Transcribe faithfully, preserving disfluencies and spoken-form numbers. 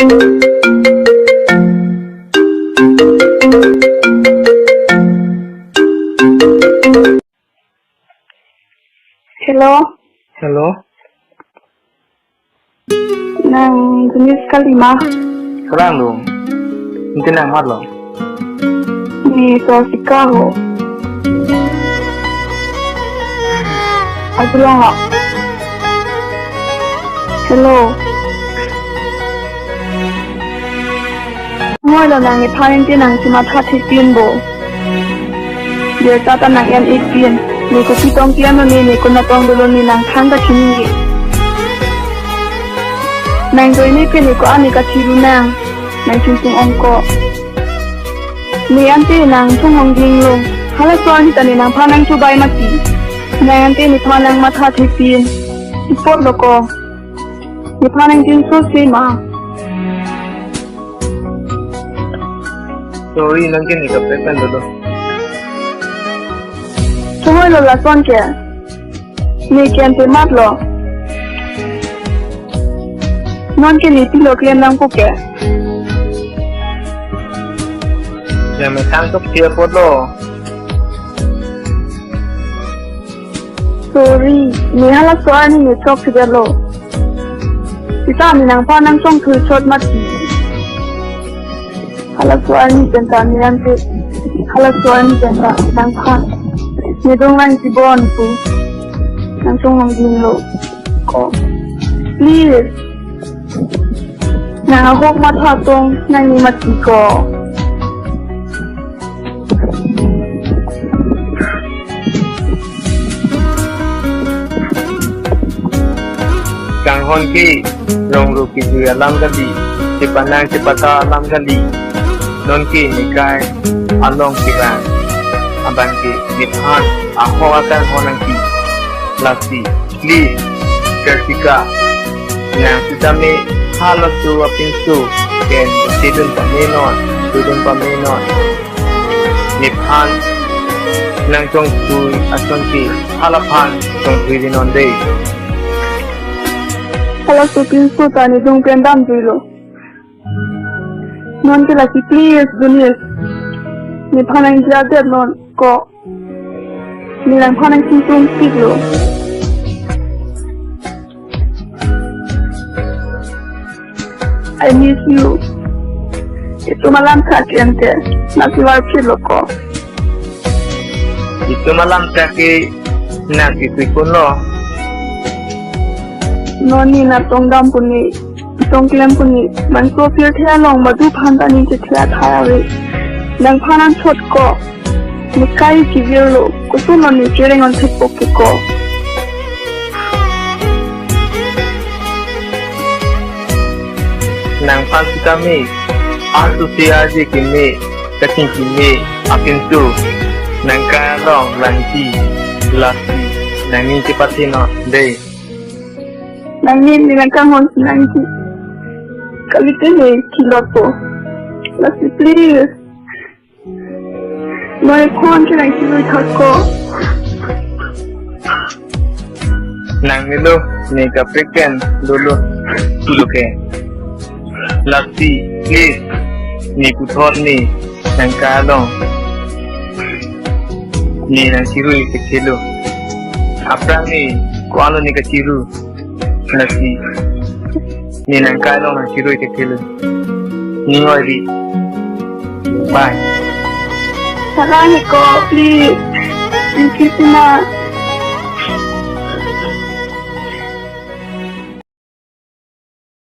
Hello. Hello. Nang Janice kali ma? Kalang lo. Ante nang mat lo? Ne Tosika ho. Agulang ho. Hello. Hoi lo nang, nephan ante nang chematha thekpin bo. Birta ta nang en-ik pin. Ne kopi tong klem lo ne, ne konat tong dolo ne nang than ta chini. Nang joine pen ne ko-an ne kachiru nang. Nang chungchung ong ko. Ne ante nang thong ong ding lo. Halaso arni ta ne nangphan nangchobai mati. Nang ante nephan nangmatha thekpin. Ipot lo ko. Nephan nang jinso se ma. Sorry, nang ke ne kaprek pen dolo. Chongoi lo lason ke. Ne ke ante mat lo. Non ke ne pilo klem nangpo ke. Ne me tang tok tia pot lo. Sorry, ne halaso arni ne chok si lo. Sita ne nangphan nangchongthu chot mati. Halaso arni pen ta ne ante. Halaso arni pen ta nangphan. Ne dong nang chibon pu. Nangchong nang ding lo. Ko. Please. Nang ahok matha tong nang ne mati ko. Kanghon ke, rong ro kejui alam kali, chepanang chepata alam kali, non ke nekai along kerang, abang ke nephan ahok akanghon nangpi, lasi, please, Tosika, nang sitame halaso apinso, pen, chedun pame non, chedun pame non. Nephan nangchongthui ason ke halaphan chongthui di non dei. Halaso pinso ta ne dong pen damjui lo. Non ke lasi please, Janice. Nephan nang jadet non ko. Ne nangphan nang singtung tik lo. I miss you. Itum alam tha ke ante, nang si var phit lo ko. Itum alam tha ke nang si kui kun lo. Non ne nang tong dam pu ne, tong klem pu ne, bangso pirthe along madu phan ta ne chethe athai ave. Nangphan nang chot ko. Nekai kevir lo, koson lo ne kereng on thekpo ke ko. Nangphan sitame, asu si aje keme, kaching keme, apinso, nangkai along langji, lasi, nangning chepathe non dei. Nangning ne nangkanghon nangji. Kalite ne kilot po. Lasi please. Noi phone ke nang chirui thak ko. Nang nelo, ne kaprek pen dolo, pulo ke. Lasi, please, ne puthot ne nangkai along, ne nang chirui thekthe lo. Aphrang ne ko-an lo ne kachiru. Lasi, ne nangkai along nang chirui thekthe lo. Ne oi di. Bye. Sarang ko, please. Thank you, Sina.